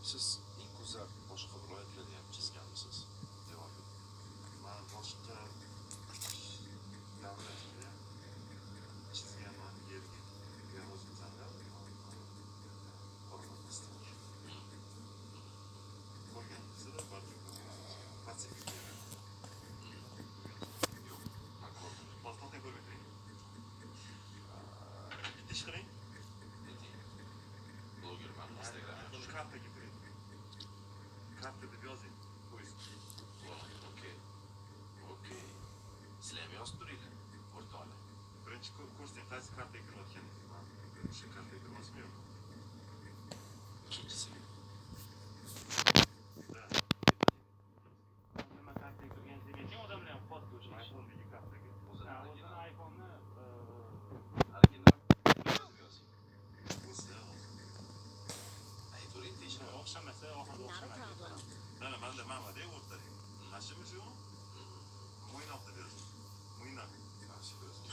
Siz inkuzar boshqa viloyatlarda ham chizganmisiz? Yo'q. Man boshqa davlatga chizganman, yerga. Ya o'zimizda Qoraqalpog'istonga. Ko'rganmisizlar, balki Pacific. Yo'q, man ko'rmadim. Hozir to'xtang, ko'rmay turing. Bitta ish qiling. Ayting. Blogerman, Instagram. Shu kartaga kiring. Karta deb yozing. Поиск. Okey. Okey. Sizlar ham yozib turinglar, o'rtoqlar. Birinchi ko'rsating, qaysi kartaga kirayotganingizni. Man o'sha kartaga kiryapsizmi, yo'qmi? Ikkinchisi. Да. Nima kartaga kirganingizni ayting, odamlar ham qilyapti o'sha ishni. iPhone'dagi kartaga. O'zini Ha, original. o'zini iPhone'ni Original. Yozib yozing. O'zida hozir. Aytavering, tekshiraman. O'xshamasa, oxirida Not a o'xshamadi. problem. Mana manda mana-da o'rtada. Mana shumi shu? Mo'ynoq deb yozing. Mo'ynoq. Mana shu yozing.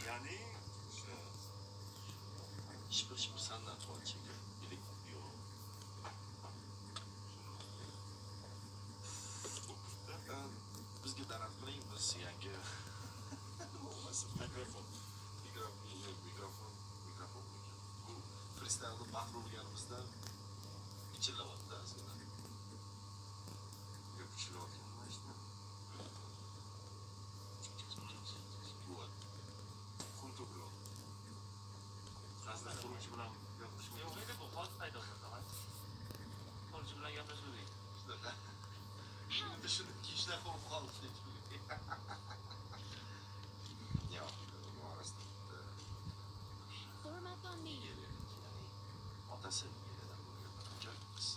Ya'ni o'sha Shipir shipir sandan chiqyapti shekilli. Или yo'q. O'pirda. Bizga donat qiling, biz yangi bo'lmasa Mikrofon. Mikrofon, yo'q, mikrofon, mikrofonmikan? Bu freestyle bahr urganimizda ichillayapti ozgina. Yo'q, kuchlayotganmi eshitmadim. Вот. Xun to'kilyapti. Qasddan quruvchi bilan gaplashib Yo'q edi bu, hozir paydo bo'ldi. Quruvchi bilan gaplashuvdik. Shunaqa. Endi shuni shunaqa bo'lib qoldi shekilli. Yo'q, uni orasida bitta Form up on me. nigeriyalik, ya'ni otasi Nigeriyadan bo'lgan bir ajoyib qiz.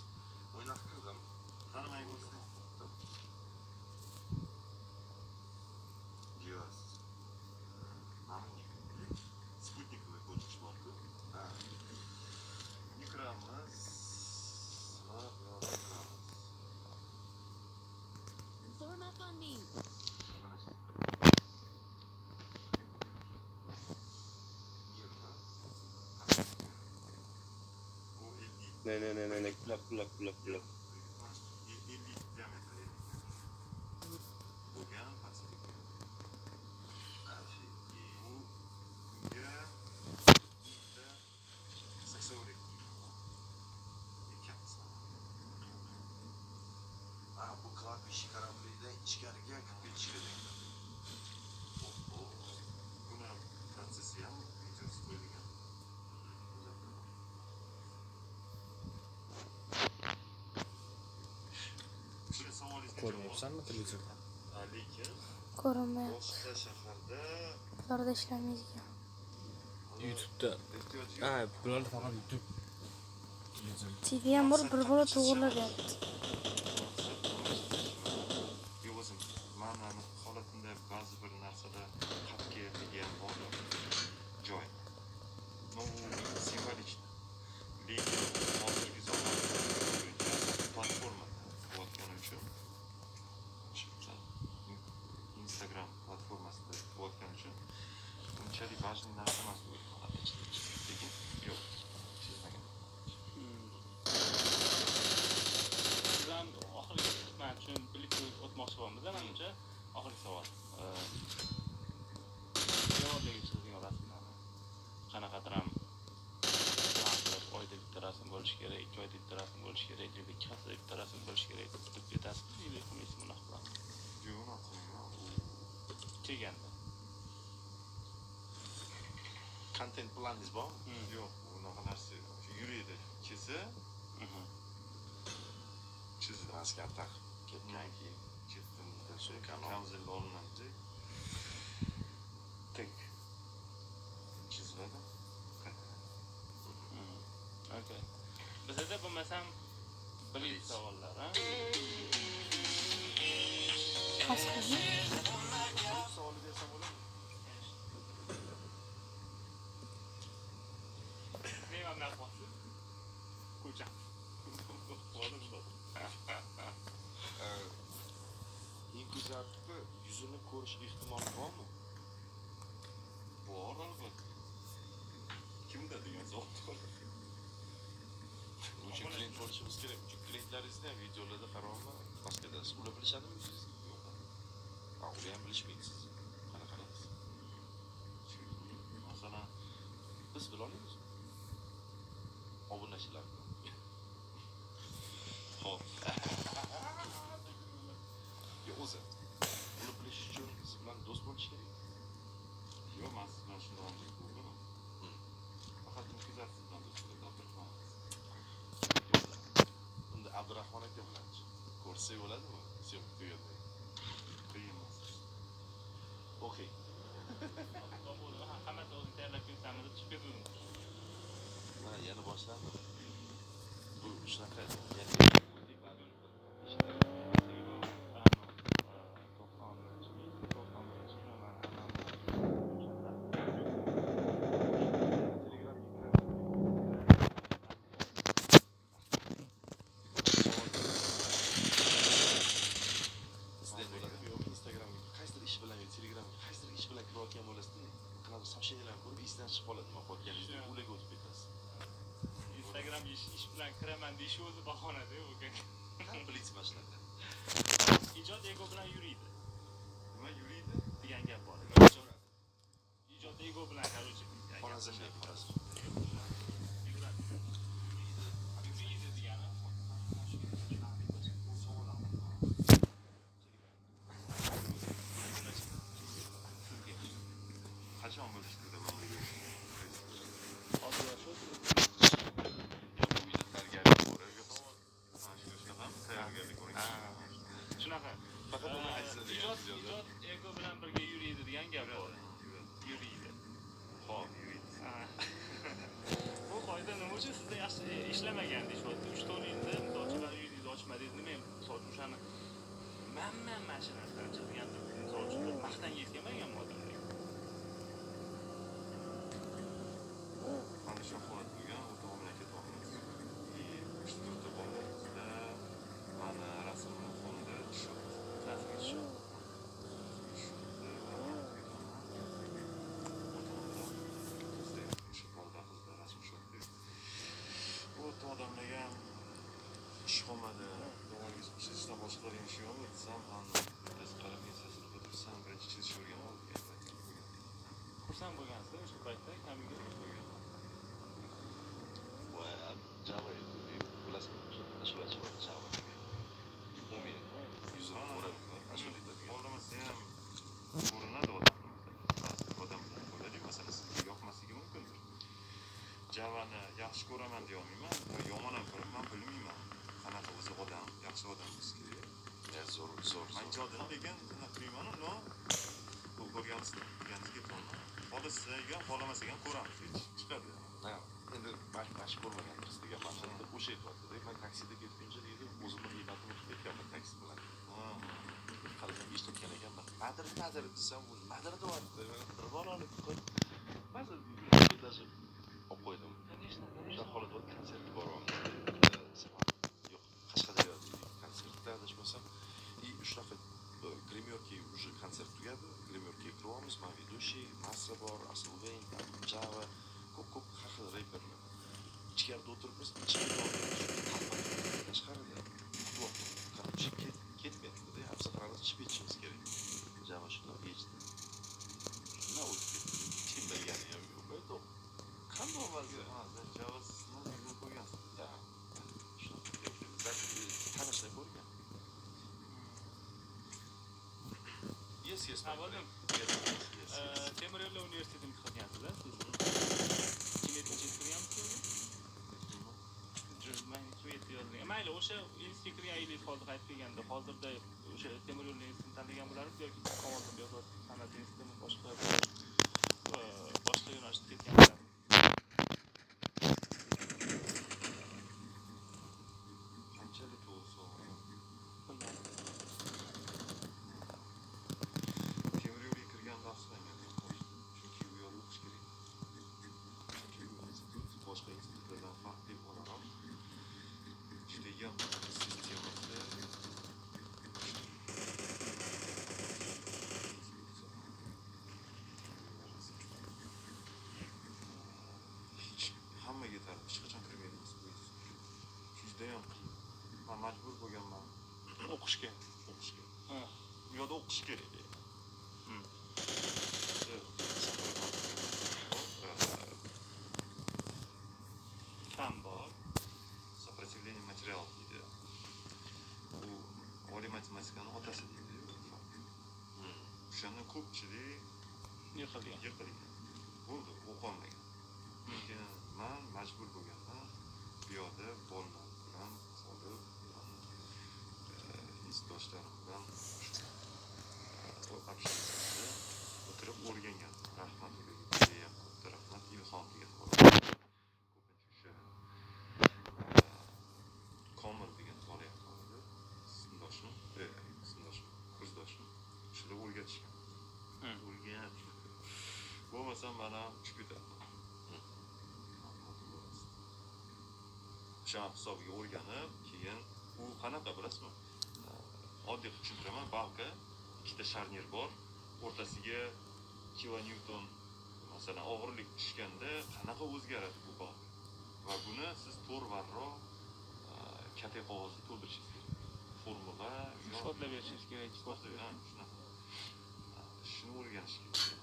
Mo'ynoqqa kirdim. Qani, menga ko'rsating. GEOS. Mana спутниковый ko'rish bor-ku. Ha, Bunga kiramiz va bu yoqqa kiramiz. Form up on me. Mana shu. Yerni Bu 50. Ne ne ne ne ne, kulak kulak kulak kulak. 50 diametri 50 bo'lgan Pacific. Bu kunga bitta 82 katta. Ha, bu кладбище kораблida ichkariga kirib ketish kerak. Oho. Buni protsessi ham videosi qo'yilgan. Kuzatib. O'sha savolingizga javob. Ko'rmayapsanmi televizordan? Lekin Ko'rinmayapti. boshqa shaharda Bularda ishlamaydigan. YouTube'da. ehtiyoj yo'q. Ha, bularda faqat YouTube. Televizor. TV ham bor, bir bola to'g'irlab yotdi. Yo'q, o'zim mani holatimda ba'zi bir narsalar xatga degan bor joy. Но, u simvolik. Lekin hozirgi zamon bo'yicha platformada qilayotgani uchun, o'sha masalan, Instagram platformasida qilayotgani uchun unchalik важный narsa emas bu. Lekin yo'q, chizmagan. Biz ham oxirgi, man tushunib, bilib o'tmoqchi bo'lamiz, manimcha. Oxirgi savol. Devorlarga chizilgan rasmlarni qanaqadir ham plan qilib, oyda bitta rasm bo'lishi kerak, 2 oyda bitta rasm bo'lishi kerak, или 2 haftada bitta rasm bo'lishi kerak deb ketasizmi или qilmaysizmi bunaqa plan? Yo'q, unaqa qilmayman. Kelganda. Kontent planingiz bormi? Yo'q, unaqa narsa yo'q. Shu yurakda kelsa, chizdim. Maskani taqib ketgan keyin Chetdan bitta Sumkani olib. Kamzilni olinadi. Tek chiziladi. Okey. Bizada bo'lmasam blitz Blitz. savollar, a? Qaysi qizni? Savoli bersam bo'ladimi? Nima bilan qilyapsiz? Ko'cha. Inkuzarni yuzini ko'rish ehtimoli bormi? Bor, albatta. Kimda degan savol. Siz ular bilishadimi yuzingizni? Yo'q. Ha, ular ham bilishmaydi sizni. Qanaqaligingizni. Masalan, Biz bila olamizmi? Obunachilar bilan. Xo'p. Yo'q, o'zi. Uni bilish uchun siz bilan do'st bo'lish kerak. Yo'q, man siz bilan shunday olsak bo'ladimi? Faqat Munkizar siz bilan do'st bo'ladi, Abdurahmon. Yo'q. Unda Abdurahmon aka bilanchi. Ko'rsak bo'ladimi? Syomka tugadi. Qiyin masala. Okey. Hammasi o'zing tayyorlab kelsanmi deb chiqib ketdim. Mana yana boshlandi. Bu shunaqa. Sizda bo'ladimi yo'qmi Instagramga qaysidir ish bilan yoki Telegramga qaysidir ish bilan kirayotgan bo'lasizda, qanaqadir сообщения larni ko'rib esdan chiqib qoladi nima qilayotganingizni, ularga o'tib ketasiz. Instagramga ish bilan kiraman deyishi o'zi bahonada bu. Blitz mana shunaqa. Ijod ego bilan yuriydi Nima yuriydi? degan gap bor. Ijod ego bilan, короче. Xorazmda, Xorazm. Yuradi. Yuriydi degani. Sizga qachon bilishdi deb o'ylaysiz? Hozir shu Bu uyda tayyorgarlik ko'rib. Ha, shunaqami? Tayyorgarlik ko'ring. Shunaqa. Faqat uni aytsa degan Ijod videoda. ijod ego bilan birga yuriydi degan gap bor. Yuriydi. Xo'p. Ha. Bu qoida nima uchun sizda yaxshi ishlamagan deyishyapti. 3-4 yilda misol uchun ular yuzingizni ochmadingiz, nima misol uchun o'shani manman mana shu narsani chizgan deb misol uchun bir maqtangingiz kelmaganmi odamlarga? Mana shu holat bo'lgan, o'rtog'im bilan ketyapmiz. И 3-4 ta bola qizlar mani rasmimni fonida tushyapti. Rasmga tushyapti. Tushyapti va men ketaman. O'rtog'im bilan qizlar, o'sha bolalar qizlar rasm tushyapti. Bu yerda odamlarga ham ish qolmadi. Davomga chizishdan boshqa qiladigan ish yo'qmi desam, bittasi qarab ensasini qotirib, birinchi chizishni o'rganib ol degan paytlar bo'lgan. Xursand bo'lgansiz o'sha paytda kamiga? Bo'lgan. Va Java bilasizmi? Ashulachi bor, Java degan. Umumiy yuzini ko'rib ashula aytadigan. Xohlamasa ham ko'rinadi odam. Ba'zi odam bilan bo'ladi, masalan, sizga yoqmasligi mumkindir. Javani yaxshi ko'raman deya olmayman va yomon ham ko'raman, man bilmayman. Qanaqa o'zi odam, yaxshi odam bo'lsa kerak. Ya, zo'r, zo'r, Man zo'r. ijodini lekin nima qilmayman, но bu ko'rganmiz, deganingizga aytyapman. Xohlasak ham, xohlamasak ham ko'ramiz, chiqadi. Ha, endi mana shu ko'rmagandirsiz degan maqsadda o'sha aytyapti-da. Man taksida ketguncha deydi, o'zimni g'iybatimni qilib ketganman taksi bilan. Qarasam eshitayotgan ekanman. Nimadir, nimadir desam, u nimadir deyapti. Bir bolani qo'y. Maza deydi, даже olib qo'ydim. Конечно, O'sha конечно. holat bo'ldi, konsertga boryapmiz. Yo'q, Qashqadaryoda konsertda adashmasam. И shunaqa гримёрка уже konsert tugadi. Гримёрка ga kiryapmiz, man ведущий, Massa bor, Asilveyn, Java, ko'p-ko'p har xil reperlar. Ichkarida o'tiribmiz, tashqarida kutyapti. Короче, ketmayapti-da, hapsxonada chiqib ketishimiz kerak. Java shundoq yechdi. Shundan o'tib ketdi. Hech kim bilgani ham yo'q. Это qanday vaziyat? Ha, Java sizni yuzini ko'rgansiz. Да. Shunaqa. Tanishlar ko'rgan. Yes, Ha, my bo'ldim. friend. Yes. Temir yo'llar universitetini bitirgansiz, a siz? 2007 kirganmisiz? Man 2007 yozilgan. Mayli, o'sha institutga kirgan yilingiz hozir qaytib kelganda, hozirda o'sha temir yo'llar institutini tanlagan bo'larmisiz yoki Kamol tibbiyot san'at institutini boshqa yo'nalishda ketgan bo'larmisiz? Qanchalik to'g'ri savol. Bilmadim. Temir yo'lga kirganda afsuslanganman. Chunki u yerda o'qish kerak. Chunki u institut boshqa institutlardan farqli o'laroq judayam sistemasi kuchli. Hech hammaga yetarli, hech qachon kirmaydi bu institutga. Judayam qiyin. Man majbur bo'lganman o'qishga. O'qishga. Ha. U yoqda o'qish kerak. Fan bor. Сопротивление материалов deydi. U oliy matematikani otasi deydi. O'shani ko'pchilik Yiqilgan. Yiqilgan. Bo'ldi, o'qolmagan. Lekin man majbur bo'lganman. Bu yoqda bolalar bilan qolib, institutdoshlarim bilan общежитие o'tirib o'rgangan. Rahmat ularga ham katta rahmat. Ilhom degan bola. Ko'pincha o'sha Komil degan bola ham bor edi. Sinfdoshim, sinfdoshim, kursdoshim. Shular o'rgatishgan. O'rgan. Bo'lmasam man ham tushib ketardim. O'sha hisobiga o'rganib, keyin u qanaqa bilasizmi? Oddiy qilib tushuntiraman. Balka, ikkita sharnir bor, o'rtasiga kilonewton masalan og'irlik tushganda qanaqa o'zgaradi bu balka? Va buni siz to'rt varroq katta qog'ozda to'ldirishingiz kerak. Formula Isbotlab berishingiz kerak. Isbotlab, ha, shunaqa. Shuni o'rganish kerak.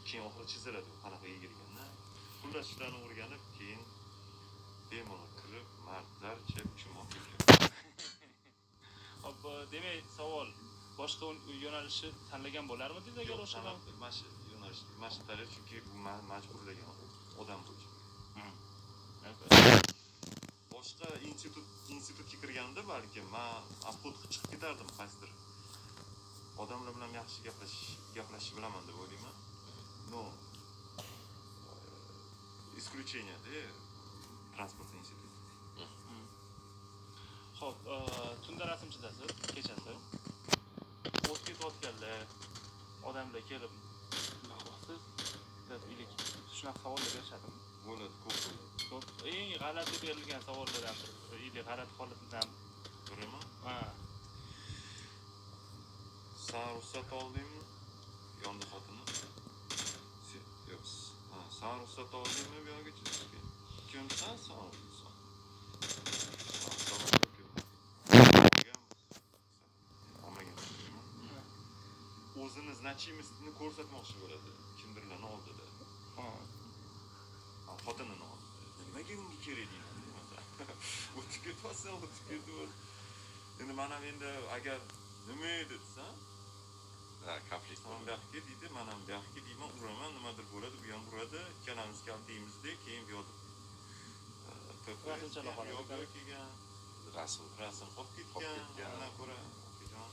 Keyin oxiri chiziladi u qanaqa egilganini. Xullas shularni o'rganib, keyin bemalol kirib, mardlarcha tushunmoq kerak. Hop, demak, savol. Boshqa yo'nalishni tanlagan bo'larmidingiz agar Yo'q, o'sha mana shu yo'nalish, mana shu tanlash, chunki bu meni majburlagan odam bo'yicha. Boshqa institutga kirganimda balki men обход qilib chiqib ketardim qaysidir. Odamlar bilan yaxshi gaplashishni bilaman deb o'ylayman. Но, исключение-da transport instituti. Xo'p, tunda rasm chizasiz, kechasi. O'tib ketayotganlar, odamlar kelib, nima qilyapsiz deb ilik shunaqa savollar berishadimi? Bo'ladi, ko'p bo'ladi. Ko'p. Eng g'alati berilgan savollardan biri, ili g'alati holatdan birimi? Ha. San ruxsat oldingmi? Yonda xotini. Yo'q. Ha, san ruxsat oldingmi bu yoqga chizishga? Kimsan san? Assalomu alaykum. Olmagan. O'zini значимость ini ko'rsatmoqchi bo'ladi kimdirlarni oldida. Ha. Xotinini oldida. Nimaga unga kerak deyman masalan. O'tib ketyapsan, o'tib ketib. Endi men ham endi agar nima edi desam, Ha, konflikt man bu yoqqa deydi, men ham bu yoqqa deyman, uraman, nimadir bo'ladi, u ham uradi, ikkalamiz kaltaymizda, keyin bu yoqda Rasmchalar qoladi. Kelgan. Rasm. Rasm qolib ketgan. Ketgan. Undan ko'ra okajon.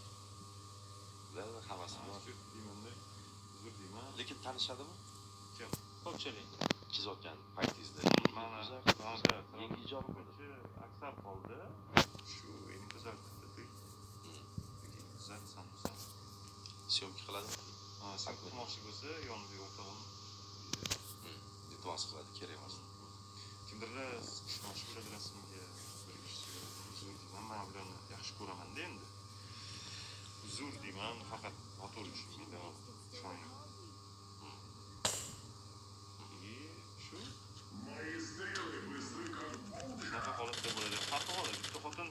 Hammasi bor. Uzr deymanda. Uzr deyman. Lekin tanishadimi? Kim? Ko'pchilik. Chizayotgan paytingizda. Mana Yangi ijod bo'ldi. Aksar qoldi. Shu endi tuzatdik. Tuzatsan, tuzat. Syomka qiladimi? Ha, syomka qilmoqchi bo'lsa, yonida o'rtog'im. Iltimos qiladi, kerak emas. Kimdirlar tushmoqchi bo'ladi rasmga, birga uzr deyman, men ularni yaxshi ko'raman-da endi. Uzr deyman, faqat noto'g'ri tushunmaydi, ishonmayman. Shu. Shunaqa holatda bo'ladi. Har xil holat. Bitta xotin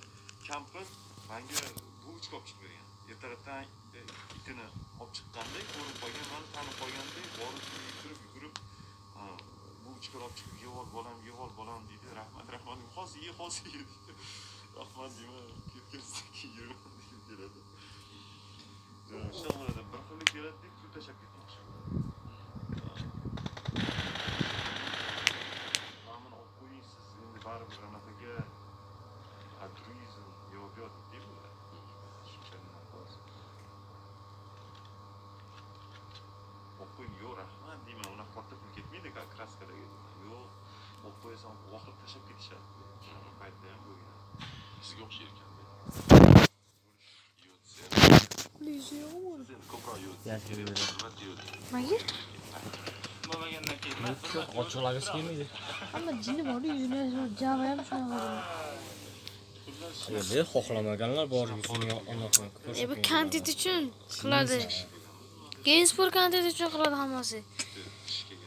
kampir menga bulochka olib chiqib bergan. Ertalabdan itini olib chiqqanda ko'rib qolgan, meni tanib qolganda borib yugurib yugurib bulochka olib chiqib yeb ol bolam, yeb ol bolam deydi. Rahmat, rahmat. Hozir ye, hozir ye deydi. Rahmat deyman, ketgandan keyin yuraman deb keladi. Shunaqa bo'ladi. Bir xillik keladi deb pul tashlab ketmoqchi bo'ladi. Mana buni olib qo'ying siz, endi baribir anaqaga altruizm yo'q yo'q deb ular. Shunchalik nima qilasiz? Olib qo'ying, yo'q rahmat deyman, unaqa katta pul ketmaydi kraskalarga deyman. Yo'q, olib qo'yasan, oxiri tashlab ketishadi. Shunaqa paytda ham bo'lgan. Sizga o'xshar ekan. Yuzi yo'qmi? Siz endi ko'proq Nima? Bo'lmagandan keyin Ochiqlagisi kelmaydi. Hamma jini bor, yuzini java ham shunaqa. Endi xohlamaganlar bor yuzini anaqa Bu kontent uchun qiladi. Genspor kontent uchun qiladi hammasi.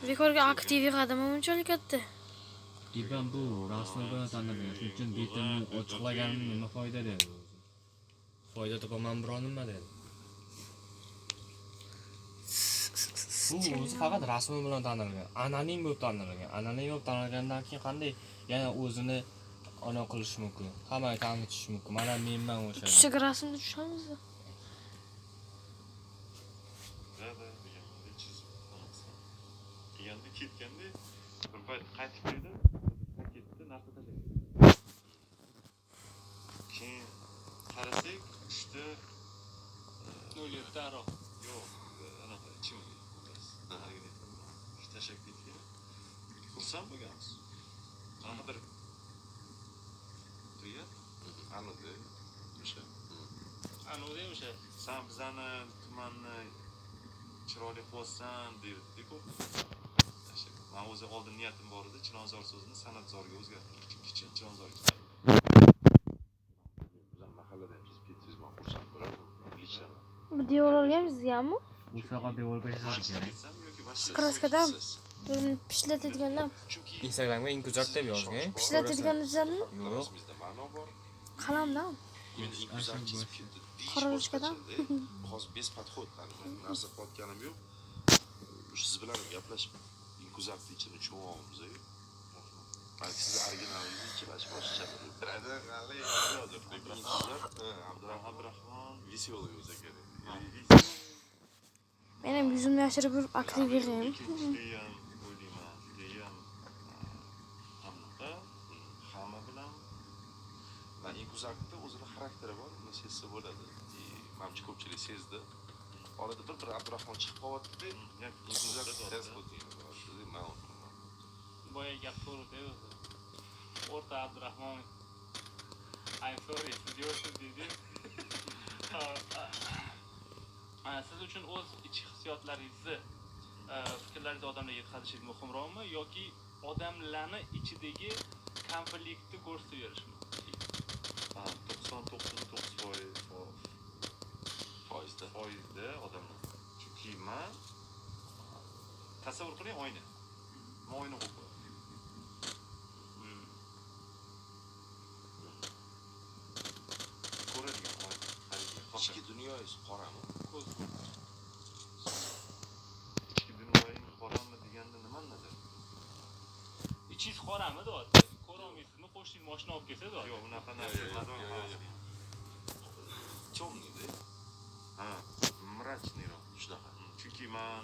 Bekorga aktiv yig'adimi unchalik katta? Ben bu rasmni bilan tanlagan. Shuning uchun betimni ochiqlaganim nima foyda dedi. Foyda topaman biron nima dedi. Bu o'zi faqat rasmi bilan tanilgan. Anonim bo'lib tanilgan. Anonim bo'lib tanilgandan keyin qanday yana o'zini ona qilish mumkin? Hammaga tanitish mumkin. Mana menman o'sha. Tushsak rasmni tushamiz. Да, deganda chizib deganda ketganda bir payt qaytib keldi, paketda narsa tashlagan. Keyin qarasak, uchta 07 aroq. Yo'q, anaqa ichimlik. Tashlab ketgan. Xursand bo'lganmiz. Qanaqadir приятно. Anidi o'sha. Anudi o'sha. San bizani tumanni chiroyli qilyapsan derdi-ku. Man o'zi oldin niyatim bor edi, Chilonzor so'zini San'atzorga o'zgartirish, chunki Chilonzor Bizani mahallada ham chizib ketsangiz man xursand bo'lardim. Лично. Bu devor olganmiz deganmi? Bu safar devorga chizish kerak. Kraskadan pishlatadigandan. Chunki Instagramga inkuzart deb yozgan. Pishlatadigan chizadimi? Yo'q. Rasmingizda ma'no bor. Qalamdan. Men inkuzart chizib ketdi deyish Qora ruchkadan. boshqacha-da. Hozir bez podxod, narsa qilayotganim yo'q. Siz bilan gaplashib inkuzartni ichini tushunolamiz. Balki siz originalingizni ichini boshqacha. Abdurahmon веселый bo'lsa kerak. Men ham yuzimni yashirib yurib aktiv yig'ayim. Judayam o'ylayman, judayam anaqa hamma bilan Va inkuzartda o'zini xarakteri bor, uni sezsa bo'ladi. Manimcha ko'pchilik sezdi. Orada bir Abdurahmon chiqib qolyapti-da, inkuzart tez qo'ydi. Man Boya gap to'g'ri o'zi. O'rta Abdurahmon I'm sorry, siz yo'qsiz dedi. Siz uchun o'z ichki hissiyotlaringizni, fikrlaringizni odamlarga yetkazishingiz muhimroqmi yoki odamlarni ichidagi konfliktni ko'rsatib berishmi? 99.9% foizda odamlar. Chunki man tasavvur qiling oyna. Men oyna qo'yib qo'yaman. Ko'radigan oyna. Ichki dunyoyingiz qorami? Ko'z. Ichki dunyoying qorami deganda nimani nazarda tutasiz? Ichingiz qorami deyapti. Ko'ra olmaysizmi? Qo'shning mashina olib kelsa deyapti. Yo'q, unaqa narsa Yo'q. Темный-da? Ha, мрачный roq. Shunaqa. Chunki man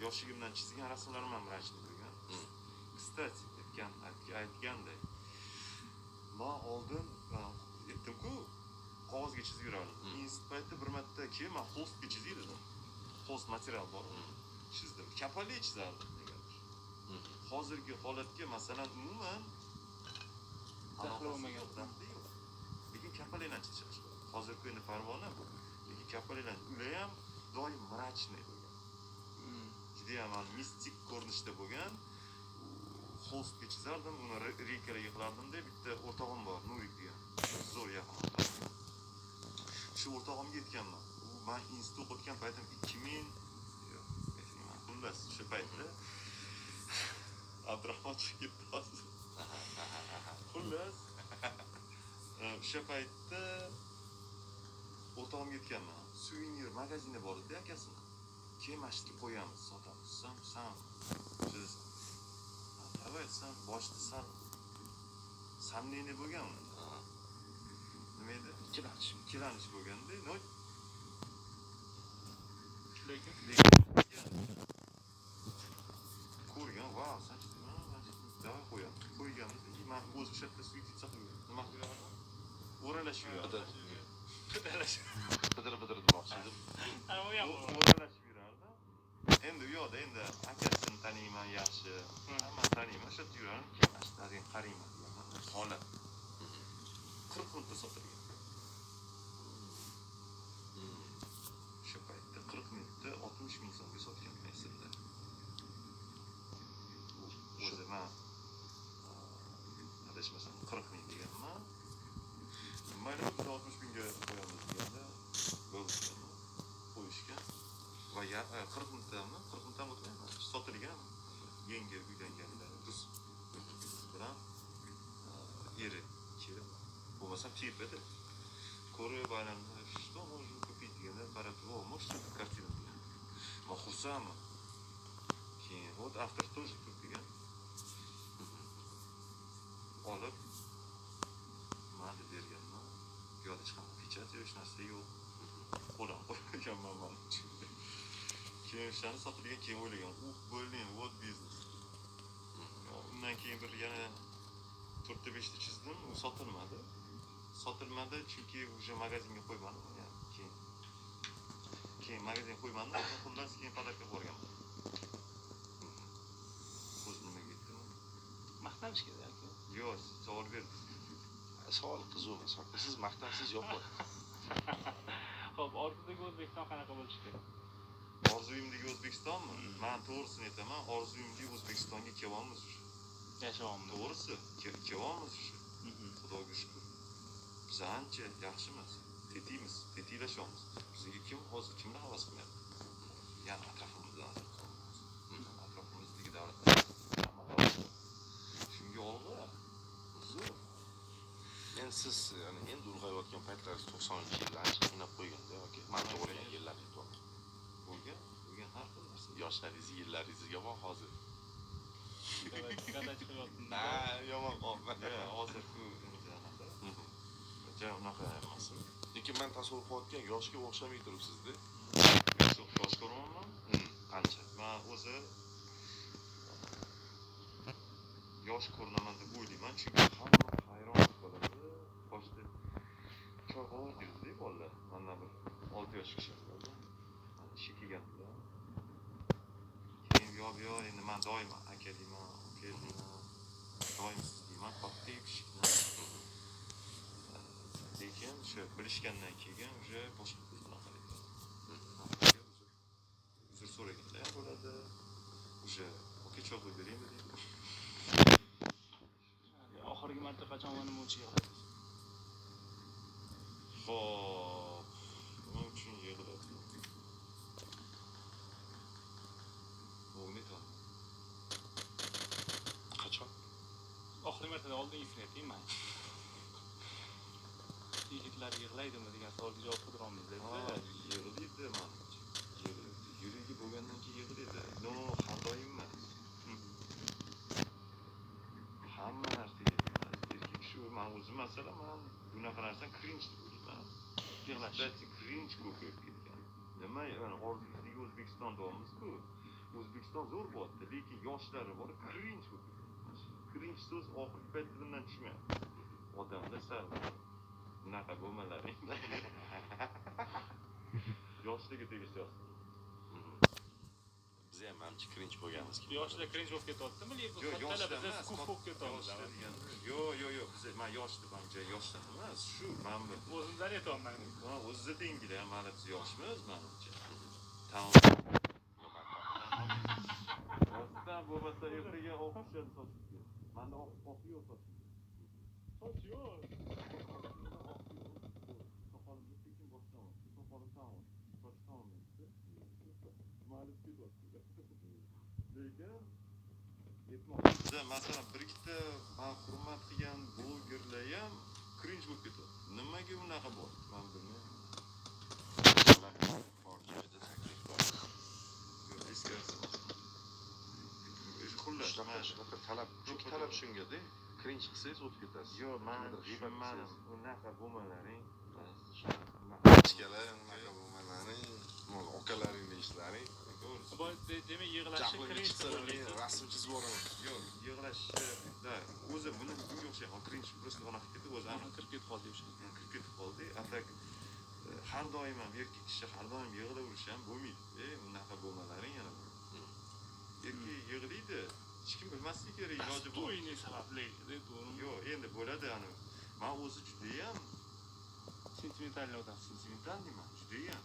yoshligimdan chizgan rasmlarim ham mрачный bo'lgan. Кстати, aytganday, man oldin aytdim-ku, qog'ozga chizib yurardim. Institut paytida bir marta keyin man holstga chizib edim. Holst material bor, chizdim. Kapali chizardim negadir. Hozirgi holatga masalan umuman Daxli bo'lmagan. Daxli yo'q. Lekin kapalaklarni chizishadi. Hozirgi endi parvona bu. Lekin kapalaklar ular ham doim mрачный bo'lgan. Judayam mistik ko'rinishda bo'lgan. Holstga chizardim, uni reykalarga qilardim-da, bitta o'rtog'im bor, Nurik degan. Zo'r yaqin o'rtog'im. Shu o'rtog'imga aytganman. U men institut o'qiyotgan paytim 2000 yo'q, eslayman. Xullas, o'sha paytda Abdurahmon chiqib ketdi hozir. Xullas, o'sha paytda o'rtog'imga aytganman. Suvenir magazini bor edi akasini. Keyin mana shu yerga qo'yamiz, sotamiz. San chizasan. Давай desam, boshida sal сомнение bo'lgan unda. Nima edi? Ikkilanish. Ikkilanish bo'lganda, no, Lekin ko'rgan, vau, san давай qo'yamiz. Qo'yganmiz, man o'zi o'sha yerda суетиться qilib, nima qilib yurardim? O'ralashib yurardim. Bidir bidir demoqchi edim. O'ralashib yurardim. Endi u yoqda endi akasini taniyman yaxshi, hammani taniyman, o'sha yerda yurardim, keyin mana shu yerga qarayman deganman. Holat 40 minutda sotilgan. O'sha paytda 40 minutda 60 ming so'mga sotganman esimda. O'zi man adashmasam 40 ming deganman. Mayli biz 60 mingga qo'yamiz deganda bo'ldi deganman. Qo'yishgan va 40 minutdami? 40 minutdan o'tmayman. Sotilgan yangi uylanganlar rus bilan eri kelib, bo'lmasam tepada ko'rib aylanib Что можно купить deganda qarab, "О, можете эту картину?" degan. Man xursandman. Keyin вот автор тоже тут degan. Olib, nima deb berganman. Bu yoqda hech qanaqa печать yo'q, hech narsa yo'q. Qo'lim qo'yganman man. Keyin o'shani sotilgan, keyin o'ylagan, "Ух, блин, вот бизнес." Undan keyin bir yana to'rtta beshta chizdim, u sotilmadi. Sotilmadi, chunki уже magazinga qo'ymadim. Yani keyin magazinga qo'ymadim, xullas keyin подарка qilib yuborganman. O'zi nimaga aytdim? Maqtanish kerak aka. Yo'q, siz savol berdingiz. Savol qiziq emas. Siz maqtansiz yo'q. Xo'p, orzudagi O'zbekiston qanaqa bo'lishi kerak? Orzuyimdagi O'zbekistonmi? Man to'g'risini aytaman, orzuyimdagi O'zbekistonga kelyapmiz уже. Yashayapmiz. To'g'risi, kelyapmiz уже. Xudoga shukur. Biz ancha yaxshimiz, tetikmiz, tetiklashyapmiz. Bizga kim hozir kimlar havas qilmayapti? Ya'ni atrofimizda nazar qilamiz. Atrofimizdagi davlatlar hamma havas qiladi. Shunga olg'a. Zo'r. Endi siz, ya'ni endi ulg'ayotgan paytlaringiz 90-yillar ancha qiynab qo'yganda yoki man tug'ilgan yillar aytyapman. Bo'lgan, bo'lgan har xil narsa. Yoshlaringiz, yillaringiz yomon hozir. Gada chiqyapti. Na, yomon qolma. Yo'q, hozir-ku endi anaqa. Ja unaqa emas. Lekin man tasavvur qilayotgan yoshga o'xshamay turibsiz-da. Yo'q, yosh ko'ryapman. Qancha? Man o'zi yosh ko'rinaman deb o'ylayman, chunki hamma hayron bo'lib qoladi. Boshida choyxona deydi bolalar. Mandan bir 6 yosh kichik bo'ldi. Mana ishga kelganimda. Keyin yo bu yoq endi man doim aka deyman, aka deyman, doim siz deyman, katta kichikni. Lekin o'sha bilishgandan keyin уже boshqa ko'z bilan qaraydi. Uzr so'raganda ham bo'ladi. Уже aka choy qo'yib beraymi deydi. Oxirgi marta qachon va nima uchun yig'ladingiz? Xo'p, nima uchun yig'ladim? O'g'ni aytaman. Qachon? Oxirgi marta oldingisini ayting man. Yigitlar yig'laydimi degan savolga javob qidira olmaysiz. Ha, yig'laydi manimcha. Yig'laydi. Yuragi bo'lgandan keyin yig'laydi. Но, har doim emas. Hamma narsaga emas. Erkak kishi, man o'zim masalan, man bunaqa narsani cringe deb o'ylayman. Yig'lash. Kстати, cringe ko'payib ketgan. Nima, yani orzusidagi O'zbekiston deyapmiz-ku. O'zbekiston zo'r bo'lyapti, lekin yoshlari bor, cringe bo'lib ketgan. Cringe so'z oxirgi payt tilimdan tushmayapti. Odamlar sal bunaqa bo'lmalaring. Yoshligiga tegishli. Biz ham manimcha cringe bo'lganmiz. Yoshlar cringe bo'lib ketyaptimi? Yo'q, Kattalar yoshda biza emas. skuf bo'lib ketyapmiz. Yoshda deganda. Yo'q, yo'q, yo'q, biz man yoshda, manimcha yoshdan emas, shu mana bu. O'zimdan aytyapman. Ha, o'zida tengida ham mana biz yoshmiz, manimcha. Tamom. Rostdan bo'lmasa ertaga oq tushadi sochimga. Manda oq oq yo'q sochimda. Soch yo'q. Oq yo'q. Soqolimni sekin boshlamoqchi. Soqolim tamom. Soch tamom endi. Ma'lum ketyapti. Lekin yetmoqchi. Biza masalan bir ikkita man hurmat qilgan blogerlar ham cringe bo'lib ketadi. Nimaga unaqa bo'ldi? Man bilmayman. Bor joyda taklif bor. Yo'q, teskarisi. Xullas, Shunaqa man shunaqa talab, chunki talab shungada. Cringe qilsangiz o'tib ketasiz. yo'q, man Kimnidir g'iybat tushunmadim. qilsangiz. Unaqa bo'lmalaring. Ichkalar unaqa bo'lmalaring, okalaringni ishlaring. To'g'risi. Demak, yig'lashi Jahlim cringe chiqsa deb o'ylaysiz. rasm chizib yuboraman. Yo'q, yig'lashi da o'zi buni bunga o'xshagan cringe просто unaqa ketdi o'zi Aniq kirib ketib qoldi o'sha. Kirib ketib qoldi. А так har doim ham erkak kishi har doim yig'laverishi ham bo'lmaydi. Unaqa bo'lmalaring yana. Erkak yig'laydi, hech kim bilmasligi kerak, iloji bor. To'yning sababli, to'g'rimi? Yo'q, endi bo'ladi ani. Man o'zi judayam Sentimental odamsiz. Sentimentalniy man, judayam.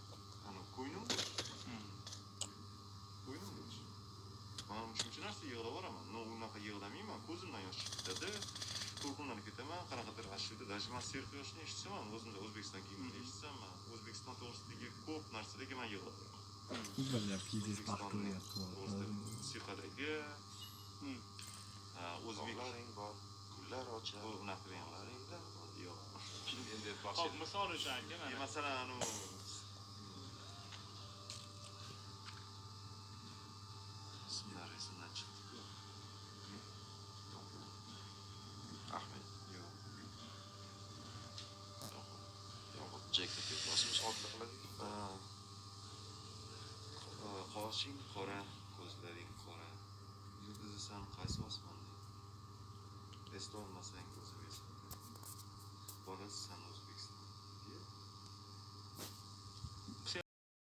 Ani ko'nglim bo'sh. Ko'nglim bo'sh. Man shuncha narsa yig'layveraman. Но, unaqa yig'lamayman, ko'zimdan yosh chiqib ketadi. To'lqinlanib ketaman, qanaqadir ashula, даже man Serq yoshni eshitsam ham, o'zimda O'zbekiston gimnini eshitsam, man O'zbekiston to'g'risidagi ko'p narsalarga man yig'layman. Бля, пиздец, O'zbekistonni пахнет. to'g'risida musiqadagi, o'zbek Tog'laring bor, gullar ochar. unaqa emas. Tog'laringda Yo'q. Endi aytmoqchi Hop, edim. misol uchun aka, mana. Masalan, anavi ismlar esimdan chiqdi-ku. Ahmed. Yo'q. Yo'q. Yo'q, Jekni aytmoqchi, misol qiladi. Ha. Qoshing qora, ko'zlaring qora. Yulduzisan qaysi osmonning? Eslolmasang o'zim eslatay. Bolasisan o'zim.